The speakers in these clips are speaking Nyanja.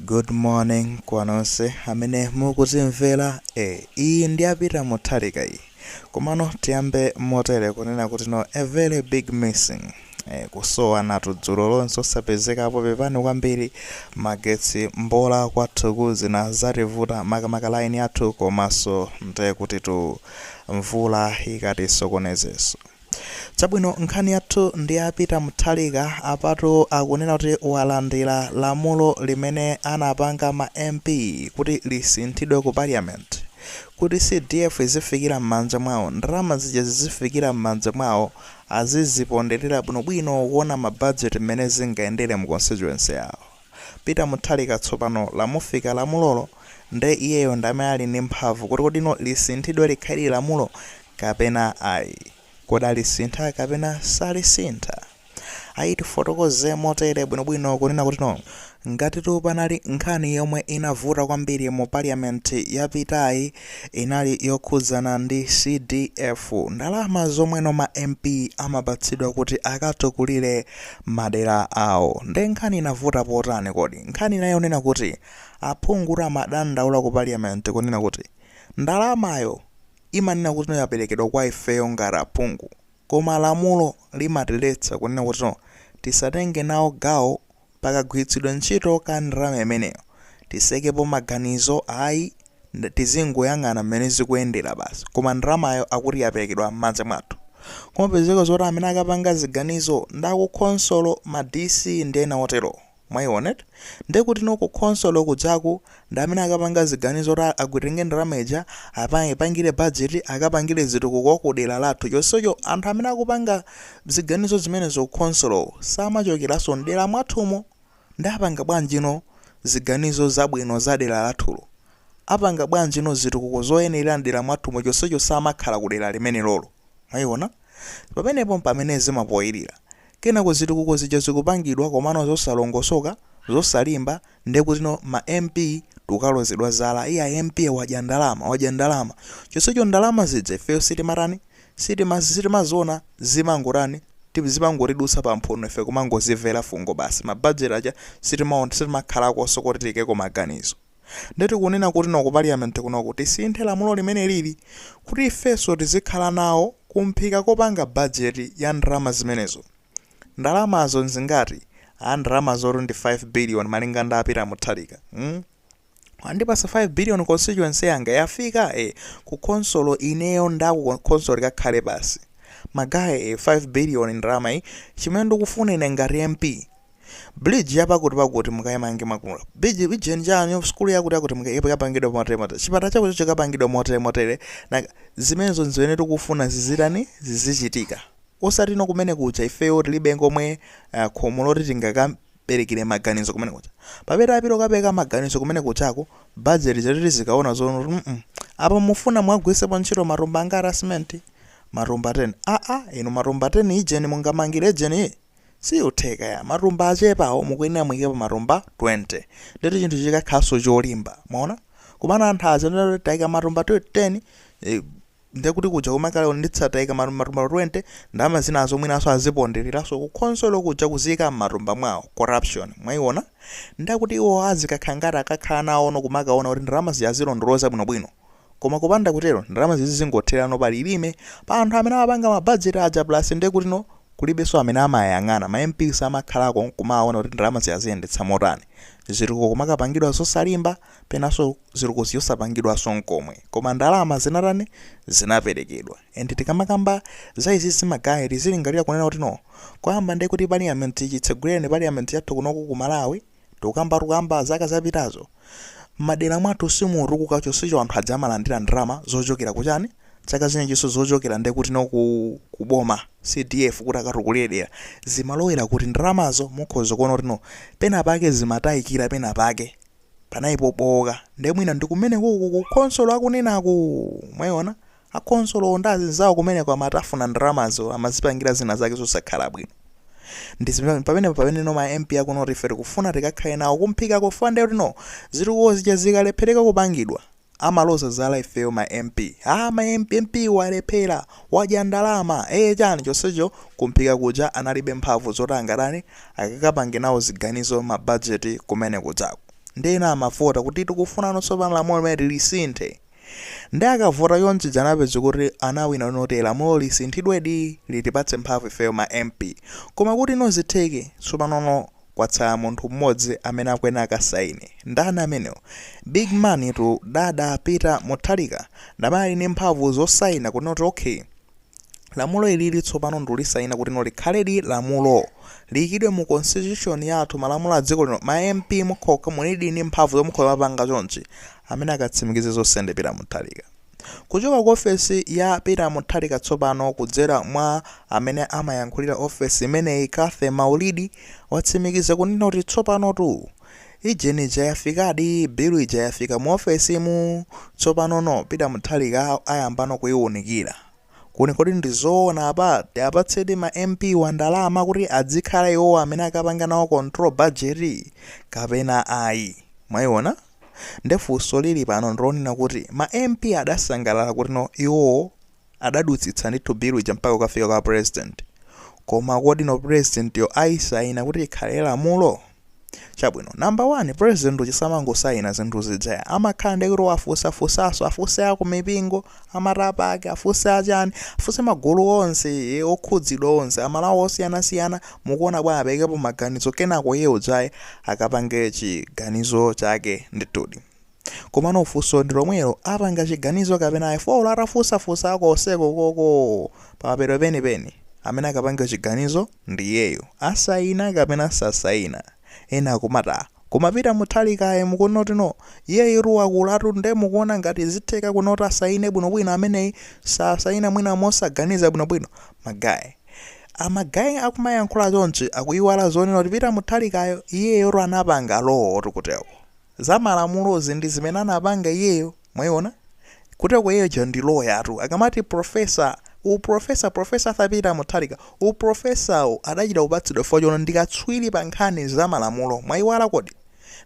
Good morning kwa nonse amene mukutimvera. Iyi ndi a Peter Mutharika iyi. Komano tiyambe motere kunena kuti no, a very big missing, kusowa natu dzulo lonse osapezekapo. Pepani kwambiri, magetsi mbola kwathu, zina zativuta, makamaka line yathu, komanso ndiye kuti tu mvula ikatisokonezenso. Chabwino, nkhani yathu ndi a Peter Mutharika. Apatu akunena kuti walandira lamulo limene anapanga ma MP kuti lisinthidwe ku Parliament, kuti CDF izifikira m'manja mwawo, ndalama zija zizifikira m'manja mwawo, aziziponderera bwinobwino kuona mabajeti mmene zingayendere mu constituency yawo. Peter Mutharika tsopano lamufika lamulolo, nde iyeyo ndamene ali ndi mphamvu kuti kodino lisinthidwe likhale lamulo kapena ayi. Kodi alisintha kapena salisintha? Ayi, tifotokoze motere bwinobwino kunena kuti no, ngatitu panali nkhani yomwe inavuta kwambiri mu Parliament yapitayi, inali yokhudzana ndi CDF, ndalama zomweno ma MP amapatsidwa kuti akatukulire madera awo. Nde nkhani inavuta potani kodi? Nkhani inayonena kuti aphungu amadandaula ku Parliament kunena kuti ndalamayo imanena kuti yaperekedwa kwa ifeyo ngati aphungu, koma lamulo limatiletsa kunena kuti no, tisatenge nawo gawo pakagwiritsidwe ntchito ka ndalama imeneyo, tisekepo maganizo ayi, tizingoyang'ana mmene zikuyendera basi. Koma ndalamayo akuti yaperekedwa m'manja mwathu, kumapezeka zoti amene akapanga ziganizo ndakukhonsolo, ma DC ndi ena otero. Mwaionet? Ndekuti no, kukhonsolo kujaku ndi amene akapanga ziganizo kuti agwitenge ndalama ija, apangire budget, akapangire zitukuko ku dera lathu. Chonsecho anthu amene akupanga ziganizo zimenezo kukhonsolo samachokeranso mdera mwathumo. Ndapanga bwanjino ziganizo zabwino za dera lathulo? Apanga bwanjino zitukuko zoyenera mdera mwathumo, chonsecho samakhala ku dera limene lolo? Mwayiona? Pamenepo pamene zimapoyirira. Kenako zitukuko zija zikupangidwa, komano zosalongosoka, zosalimba. Ndekutino ma MP tukalozedwa zala, iya, MP wadya ndalama, wadya ndalama, chonsecho ndalama zija ifeyo sitimatani, sitimaziona, zimangotani, zimangotidutsa pamphuno, ife kumangozimvera fungo basi. Mabajeti aja sitimaona, sitimakhalakonso kuti tiyikeko maganizo. Ndeti kunena kuti no, ku Parliament kunoku tisinthe lamulo limene lili kuti ifenso tizikhala nawo kumphika kopanga bajeti ya ndalama zimenezo. Ndalamazo nzingati? A, ndalama zotu ndi 5 billion, malinga ndi a Peter Mutharika. Andipasa 5 billion, constituency yanga yafika ku khonsolo, ineyo ndaku khonsolo likakhale pasi, "Ma guys, 5 billion ndalama iyi, chimene ndikufuna ine ngati MP, bridge yapakuti pakuti mukayimange makula, bridge ijeni chani, skulu yakuti yakuti mukapangidwa motere motere, chipatala chakuti chikapangidwa motere motere." Na zimenezo zimene tikufuna zizitani, zizichitika, osati no kumene kuja ifeyo tilibe ngomwe khomo loti tingakaperekere maganizo kumene kuja. Papeta apita kukapereka maganizo kumene kuchako, budget zatiti zikaona zono, apa mufuna mwagwiritsepo ntchito matumba angati a cement? Matumba 10. Aa, inu, matumba 10 ijeni mungamangire ijeni siyutheka ya, matumba achepawo, mukuyenera muyikepo matumba 20, ndeti chinthu chikakhalanso cholimba. Mwaona? Kumana anthu aja tayika matumba 10, ndekuti kuja kumakale nditsatayika matumba 20, ndalama zinazo mwinaso azipondereranso kukhonsolo kuja kuziyika m'matumba mwawo. Corruption, mwayiona? Ndakuti iwo azikakhala ngati akakhala nawo no kumakaona kuti ndalama zija azilondoloza bwinobwino. Koma kupanda kutero, ndalama zizi zingotherano palilime pa anthu amene amapanga mabajeti aja plus ndekuti no, kulibenso amene amayang'ana. Ma MP samakhalako nkumaona kuti ndalama ziyaziyendetsa motani. Zitukuko kumakapangidwa zosalimba, penanso zitukuko zosapangidwanso nkomwe, koma ndalama zinatani? Zinaperekedwa. And tikamakamba za izi zima guys, tizilingalira kunena kuti no, kwamba ndi kuti Parliament chitsegulireni Parliament yathu kunoku ku Malawi, tikukamba zaka zapitazo, madera mwathu simutukuka, chonsecho anthu aja amalandira ndalama zochokera kuchani, chaka chinechinso zochokera ndekuti no kuboma, CDF, kuti akatukulire dera. Zimalowera kuti ndalamazo? Mukhoza kuona kuti no, pena pake zimatayikira, pena pake panalipo boka. Nde mwina ndi kumene kuku kukhonsolo akunenaku. Mwayiona? Akhonsolo ndi azinzawo kumeneko amatafuna ndalamazo, amazipangira zina zake zosakhala bwino. Ndi pamene no, ma MP akunoti ife tikufuna tikakhale nawo kumphika kufa. Ndi kuti no, zitukuko zija zikalephereka kupangidwa, amaloza zala ifeyo ma MP. Ah, ma MP, MP walephera, wadya ndalama, chani, chonsecho kumphika kuja analibe mphamvu zoti angatani, akakapange nawo ziganizo mabajeti kumene kujako. Ndi ena amavota kuti tikufuna tsopano lamulo limene lisinthe. Ndi akavota chonchi, anapeza kuti anawina noti lamulo lisinthidwedi, litipatse mphamvu ifeyo ma MP. Koma kuti nozitheke, tsopanono kwatsala munthu mmodzi amene akuyenera akasaine. Ndani amenewo? Big man tu, Dada Peter Mutharika, ndamene ali ndi mphamvu zosayina kuti noti okay, lamulo ilili tsopano ndikulisayina kuti no likhaledi lamulo, liyikidwe mu constitution yathu, malamulo a dziko lino, ma MP mukhoka mulidi ndi mphamvu zomukhoza mapanga chonchi. Amene akatsimikize zonse ndi Peter Mutharika. Kuchoka ku ofesi ya Peter Mutharika tsopano, kudzera mwa amene amayankhulira ofesi imeneyi, Cathy Maulidi, watsimikiza kunena kuti tsopanotu ijenija yafikadi, bilu ija yafika mu ofesimu. Tsopanono Peter Mutharika ayambano kuyiwunikira kuni kodi ndizoona apa tiapatsedi ma MP wa ndalama kuti adzikhala iwowo amene akapanga nawo control budget kapena ayi? Mwayiona? Ndefunso lili pano ndilonena kuti ma MP adasangalala kuti no iwowo adadutsitsa ndithu bilu ija mpaka kukafika kwa president, koma kodi no president yo ayisayina kuti ikhale lamulo? Chabwino, number one, president uchisamangosayina zinthu zija, amakhala ndi kuti wafunsafunsanso, afunse aku mipingo, amatapa ake, afunse achani, afunse magulu onse okhudzidwa, onse amalawo osiyanasiyana, mukuona bwana, apekepo maganizo, kenako iye ujayi akapange chiganizo chake ndithudi. Komano funso ndi lomwelo, apanga chiganizo kapena ayi? Folo atafunsafunsa konseko koko, pamapeto penipeni amene akapanga chiganizo ndi iyeyo, asayina kapena sasayina. Ena akumata koma Peter Mutharikaye mukunoti no iyeyo wakulatu, nde mukuona ngati zitheka kunoti asayine bwinobwino? Ameneyi sasayina mwina mosaganiza bwinobwino. Magayi amagayi akumayankhula chonchi akuiwala zonena kuti Peter Mutharikayo iyeyo anapanga law tikuteko za malamulozi ndi zimene anapanga iyeyo. Mwayiona kuteko iyeyo ja ndi lawyer tu. Akamati professor, uprofessor, Professor Arthur Peter Mutharika, uprofesawo adachita kupatsidwa chifukwa chono ndi katswiri pa nkhani za malamulo. Mwayiwala kodi?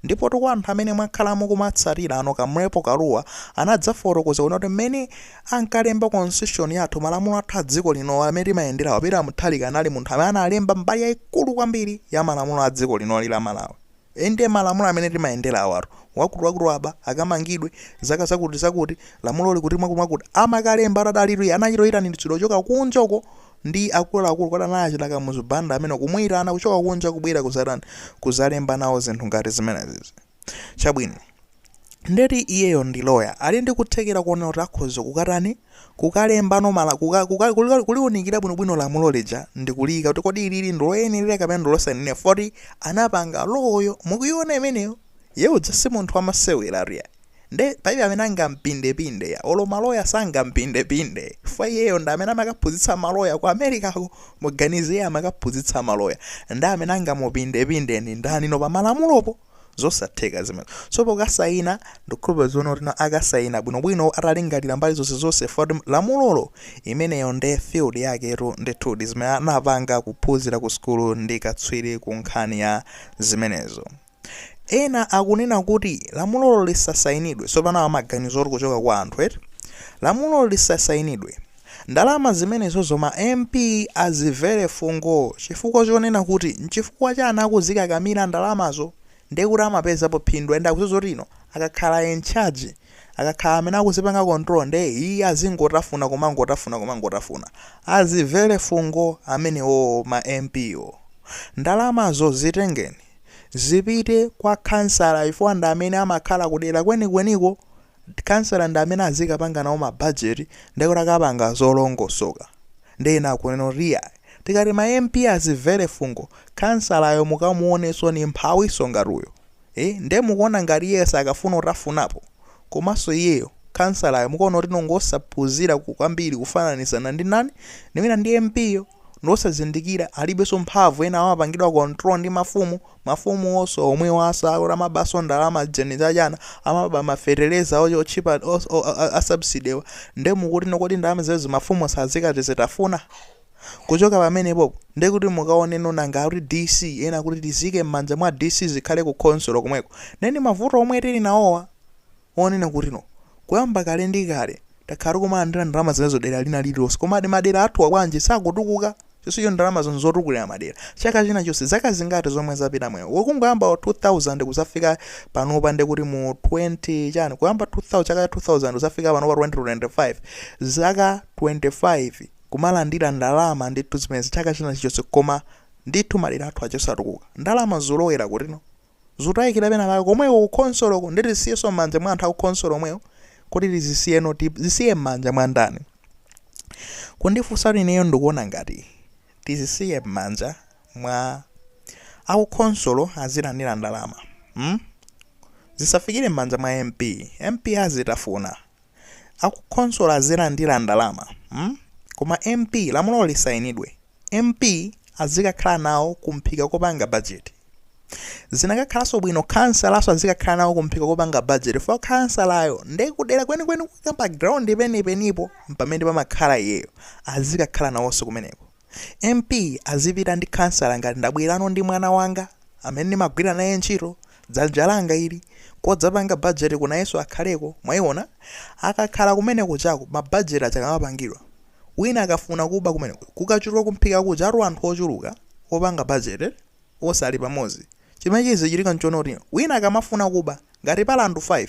Ndipo kwa anthu amene mwakhalamo kumatsatira ano, Kamlepo Kalua anadzafotokoza kuti mmene ankalemba constitution yathu, malamulo athu a dziko lino amene timayenderawo, Peter Mutharika anali munthu amene analemba mbali yayikulu kwambiri ya malamulo a dziko linoli la Malawi. Ende malamulo amene timayenderawo atu, wakuti wakuti aba akamangidwe zaka zakuti zakuti, lamulo likuti mwakuti mwakuti, amakalemba atadalitu anachita oyitanitsidwa kuchoka kunjoko ndi akuluakulu kwati anachita Kamuzu Banda amene kumuyitana kuchoka kunja kubwera kuzatani, kuzalemba nawo zinthu ngati zimenezi. Chabwino, ndeti iyeyo ndi lawyer, ali ndi kuthekera kuona kuti akhoza kukatani, kukalemba nomala kuliunikira bwinobwino lamulo lija ndikuliyika kuti kodi ilili ndiloyenera kapena ndilosayenera, foti anapanga lawyo. Mukuiona imeneyo? Yeudza si munthu wamasewera riya, nde palibe amene angampindepinde ya, olo maloya sangampindepinde fa iyeyo ndi amene amakaphunzitsa maloya ku Americako. Muganize, iye amakaphunzitsa maloya, ndi amene angamupindepinde ni ndani no pamalamulopo? Zosatheka zimene. So pokasayina, ndikukhulupirira zoona kuti akasayina bwinobwino atalingalira mbali zonse zonse, foti lamulolo imeneyo nde field yaketu ndithudi, zimene anapanga kuphunzira ku sukulu, ndi katswiri ku nkhani ya zimenezo. Ena akunena kuti lamulolo lisasayinidwe. Tsopano amaganizo oti kuchoka kwa anthu eti lamulolo lisasayinidwe, ndalama zimenezozo ma MP azimvere fungo, chifukwa chonena kuti nchifukwa chani akuzikakamira ndalamazo? Ndekuti amapezapo phindu, ende akuziwa zoti ino akakhala in charge, akakhala amene akuzipanga control, nde iye azingotafuna, kumangotafuna, kumangotafuna. Azimvere fungo amenewo ma MP wo. Ndalamazo zitengeni zipite kwa kansala, ifo ndi amene amakhala kudera kwenikweniko. Kansala ndi amene azikapanga nawo mabajeti, ndekuti akapanga zolongosoka. Ndena akunena kuti iya, tikati ma MP azimvere fungo, kansalayo mukamuonenso ni mphawiso ngatuyo, nde mukuona ngati iye sakafuna utafunapo? Komanso iyeyo kansalayo mukuona kuti nongosaphunzira kwambiri kufananizana ndi nani, ndimene ndi MP yo, ndosazindikira, alibenso mphamvu. Ena amapangidwa control ndi mafumu, mafumu onso omwe wasa kuti amabaso ndalama jeni zachana, amaba mafetereza otchipa a subsidywa. Nde mukuti nokoti ndalama zimenezo mafumu sazikati zitafuna kuchoka pamenepopo? Ndekuti mukaoneno nanga kuti DC, ena kuti tizike m'manja mwa DC, zikhale ku khonsolo komweko. Neni mavuto omwe tili nawowa onena kuti no kuyamba kale ndi kale takhala tikumalandira ndalama zimenezo dera lina lililonse, koma madera athu bwanji sakutukuka? Chonsecho ndalama zotukulira madera chaka china chonse, zaka zingati zomwe zapita mweyo, wokungoyamba 2000 kuzafika panopa, ndekuti mu 20 chani, kuyamba 2000, chaka cha 2000 kuzafika panopa 2025, zaka 25 kumalandira ndalama ndithu zimene chaka china chonse, koma ndithu madera athu achosatukuka. Ndalama zolowera kutino zotayikira pena pake komweko kukhonsoloko. Nditi zisiyenso m'manja mwa anthu akukhonsolo omwewo kuti tizisiyeno, zisiye m'manja mwa ndani? Kundifunsa ineyo, ndikuona ngati tizisiye m'manja mwa akukhonsolo, azilandira ndalama, Zisafikire m'manja mwa MP. MP azitafuna, akukhonsolo azilandira ndalama, Koma MP, lamulo lisayinidwe, MP azikakhala nawo kumphika kopanga budget. Zinakakhalanso bwino kansalaso azikakhala nawo kumphika kopanga budget, for kansalayo ndekudera kwenikweni pa ground penipenipo pamene pamakhala iyeyo, azikakhala nawonso kumeneko. MP azipita ndi kansala, ngati ndabwerano ndi mwana wanga amene ndimagwira naye ntchito, dzanja langa ili, kodzapanga budget kunayenso akhaleko. Mwayiona, akakhala kumene kuchako, mabudget achakamapangidwa, wina akafuna kuba kumene kukachuluka kumphika kuja, atu anthu ochuluka opanga budget osali pamodzi, chimene chizichitika nchono kuti wina akamafuna kuba, ngati pala anthu 5,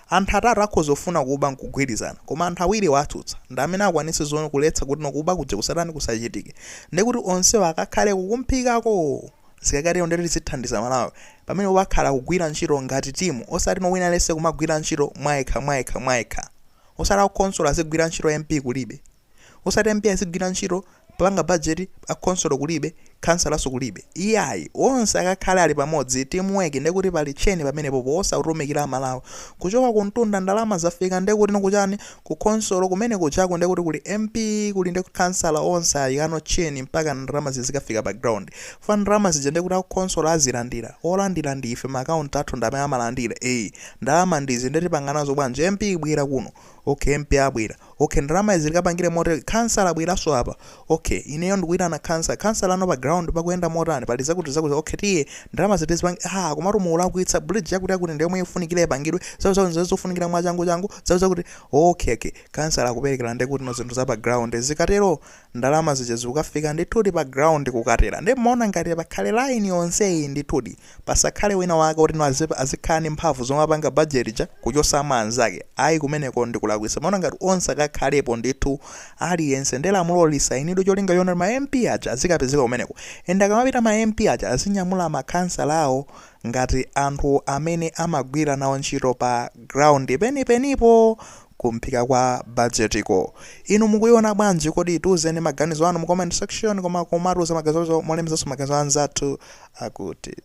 anthu atatu akhoza kufuna kuba nkugwirizana, koma anthu awiri watsutsa ndi amene akwanitse zono kuletsa kuti nokuba kuja kusatani, kusachitike. Ndekuti onsewo akakhale kukumphikako. Zikakatero ndeti zithandiza Malawi pamene wakhala kugwira ntchito ngati timu, osati no wina aliyense kumagwira ntchito mwayekha mwayekha mwayekha. Osati akukhonsolo azigwira ntchito, MP kulibe. Osati MP azigwira ntchito papanga budget, akhonsolo kulibe, kansalaso kulibe, iyayi. Onse akakhale ali pamodzi, teamwork. Ndekuti pali chain pamenepo osakutumikira Malawi kuchoka kuntunda. Ndalama zafika, ndekuti nikuchani, ku khonsolo kumene kuchako, ndekuti kuli MP, kuli ndi kansala, onse ayikano chain mpaka ndalama zizikafika pa ground. Fa ndalama zija ndekuti akukhonsolo azilandira, olandira ndi ife, maakaunti athu ndi amene amalandira. Eyi, ndalama ndizi, ndetipanganazo bwanji? MP bwera kuno. Okay, MP abwera. Okay, ndalama izi likapangire motere. Kansala abweraso apa. Okay, ineyo ndikuyitana kansala. Kansala ano, pa ground pakuyenda motani? Pali zakuti zakuti. Okay, tiye ndalama zitizipange. Ah, komatu muulakwitsa, bridge yakuti yakuti ndiyomwe ifunikira ipangidwe, zakuti zakuti zofunikira mwachangu changu, zakuti zakuti. Okay, kansala akuperekera. Ndekuti no zinthu za pa ground zikatero, ndalama zija zikukafika ndithudi pa ground kukatera. Ndi maona ngati pakhale line yonseyi ndithudi, pasakhale wina wake kuti no azikhala ndi mphamvu zomwe apanga budget ja kuchosamo anzake, ayi, kumeneko ndikulakwitsa. Maona ngati onse akakhalepo ndithu, aliyense. Ndi lamulo lisayinidwe, cholinga chona ma MP aja azikapezeka kumeneko. Ende akamapita ma MP aja, azinyamula makhansala awo ngati anthu amene amagwira nawo ntchito pa ground penipenipo kumphika kwa budgetiko. Inu mukuiona bwanji kodi? Tiuzeni maganizo anu mu comment section, koma komatuza maganizo molembezanso maganizo anzathu akuti.